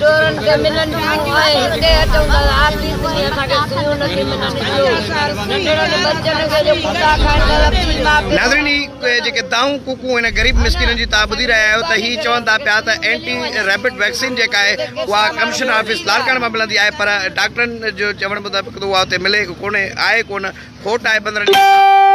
چورن کي ملن ٿيون ۽ هتي اچون ته آفيس ۾ اسان کي سيون نٿي ملن ڏسو ننڍڙن ٻچن کي جو ڪتا کائن ٿا ته پيء ماء پيو ناظرين هي جيڪي دانهون ڪوڪون هن غريب مسڪينن جي توهان ٻڌي رهيا آهيو ته هي چون ٿا پيا ته اينٽي ريبٽ ويڪسين جيڪا آهي اها ڪمشنر آفيس لاڙڪاڻي مان ملندي آهي پر ڊاڪٽرن جو چوڻ مطابق ته اها اتي ملي ڪونهي آهي ڪونه کوٽ آهي 15 ڏينهن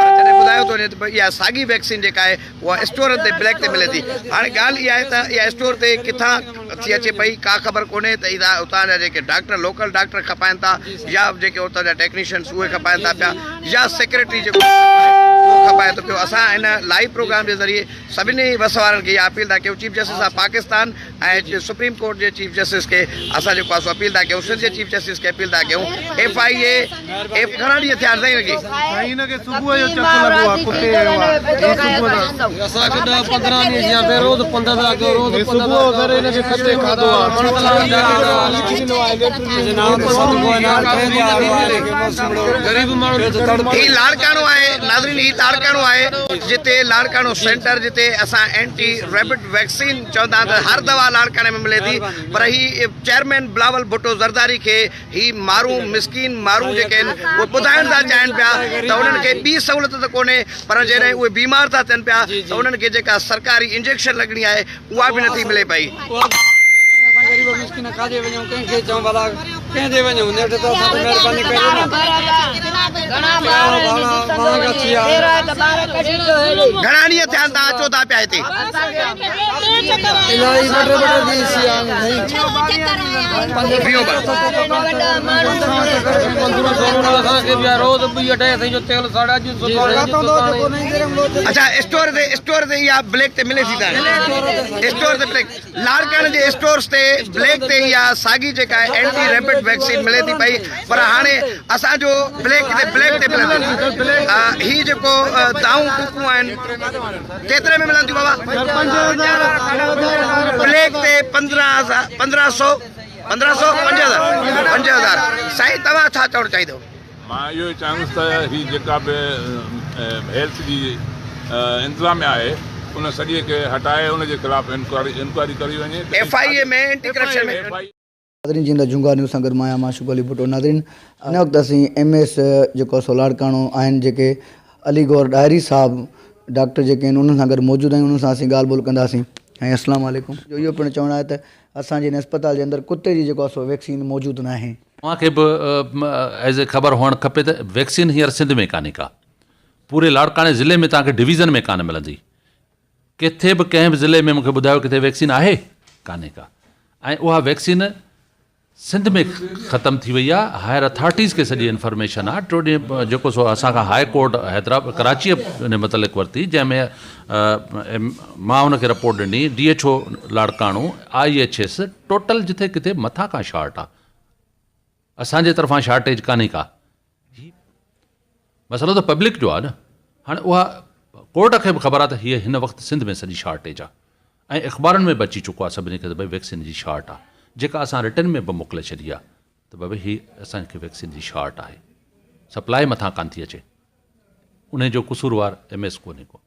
کان پر جڏهن ٻڌايو ٿو وڃي ته اها ساڳي ويڪسين جيڪا آهي اها اسٽورن تي بليڪ تي ملي ٿي. هاڻي ڳالهه اها آهي ته اها اسٽور تي ڪٿان ٿي اچي پئي ڪا خبر ڪونهي ته اتان جا جيڪي ڊاڪٽر لوڪل ڊاڪٽر کپائن ٿا يا جيڪي اتان جا ٽيڪنيشنس اهي کپائن ٿا پيا يا سيڪريٽري جيڪو اهو کپائي ٿو پيو. اسان هن لائيو پروگرام جي ذريعي سڀني وس وارن کي اها اپيل ٿا ڪيون chief justice of Pakistan ۽ supreme court جي چيف جسٽس کي اسان جيڪو آهي سو اپيل ٿا ڪيون سنڌ جي چيف جسٽس کي اپيل ٿا ڪيون ايف I A F گهڻا ڏينهن ٿيا آهن سائين هن کي؟ سائين هن کي صبح جو چڪ لڳو آهي ڪتي هنيو آهي هي صبح جو اسان کي 10 15 ڏينهن ٿيا پيا روز پنڌ ٿا ڪيون روز هي پنڌ صبح ٿا جو سر هن کي ڪتي کاڌو آهي هي لاڙڪاڻو آهي ناظرين هي لاڙڪاڻو آهي جتي لاڙڪاڻو سينٽر جتي اسان اينٽي ريبٽ ويڪسين چوندا آهن ته هر دوا لاڙڪاڻي ۾ ملي ٿي پر هي چيئرمين بلاول ڀٽو زرداري کي هي مارون مسڪين مارون جيڪي آهن اهي ٻڌائڻ ٿا چاهين پيا ته انهن کي ٻي سهولت ته ڪونهي پر جڏهن اهي بيمار ٿا ٿين پيا ته انهن کي جيڪا سرڪاري انجيڪشن لڳڻي آهي اها به نٿي ملي پئي. گهڻا ڏينهن ٿيا آهن توهان اچو ٿا پيا هتي؟ بيهو بس. اڇا اسٽور تي اسٽور تي اها بليڪ تي ملي ٿي ته اسٽور تي بليڪ لاڙڪاڻي جي اسٽورس تي بليڪ تي اها ساڳي جيڪا آهي اينٽي ريبٽ ويڪسين ملي ٿي پئي پر هاڻي اسان جو بليڪ تي بليڪ تي ملندي هي جيڪو دائون ڪوڪون آهن ڪيتري ۾ ملن ٿيون بابا؟ بليڪ تي 15 هزار 15 سو 15 سو 5000 5000 سائين توهان ڇا چوڻ چاهيندو؟ مان اهو ئي چاهيندس ته هي جيڪا به هيلٿ جي انتظاميا آهي ان سڄي کي هٽائي ان جي خلاف انڪوائري انڪوائري ڪري وڃي ته F I A ۾ anti corruption ۾. ناظرين جيئن ته جهونگار نيوز سان گڏ مان آهيان معشوق علي ڀٽو ناظرين هن وقت اسين ايم ايس جيڪو سو لاڙڪاڻو آهن جيڪي علي گوهر ڏاهري صاحب ڊاڪٽر جيڪي آهن انهن سان گڏ موجود آهيون انهن سان اسين ڳالهه ٻولهه ڪنداسين ۽ السلام عليڪم جو اهو پڻ چوڻ آهي ته اسان جي هن اسپتال جي اندر ڪتي جي جيڪو آهي سو ويڪسين موجود ناهي. اوهان کي به ايز اي خبر هئڻ کپي ته ويڪسين هينئر سنڌ ۾ ڪانهي ڪا پوري لاڙڪاڻي ضلعي ۾ توهان کي ڊويزن ۾ ڪانه ملندي ڪٿي به ڪنهن به ضلعي ۾ مونکي ٻڌايو ڪٿي ويڪسين آهي؟ ڪانهي ڪا ۽ اها ويڪسين سنڌ ۾ ختم ٿي وئي آهي هائر اٿارٽيز کي سڄي انفارميشن آهي ٽيون ڏينهن جيڪو سو اسان کان هاء ڪورٽ حيدرآباد ڪراچيء ان متعلق ورتي جنهن ۾ مان ان کي رپورٽ ڏني D H O Larkana I H S total جٿي ڪٿي مٿان کان شارٽ آهي اسان جي طرفان شارٽيج ڪانهي ڪا هي مسئلو ته پبلڪ جو آهي نه هاڻي اها ڪورٽ کي به خبر آهي ته هيء هن وقت سنڌ ۾ سڄي شارٽيج آهي ۽ اخبارن ۾ به اچي چڪو آهي سڀني کي ته ڀئي ويڪسين جي شارٽ آهي جيڪا اسان رٽن ۾ به موڪلي ڇڏي آهي ته ڀئي هي اسان کي ويڪسين جي شارٽ آهي سپلاء مٿان ڪانه ٿي اچي ان جو قصوروار ايم ايس ڪونهي ڪو.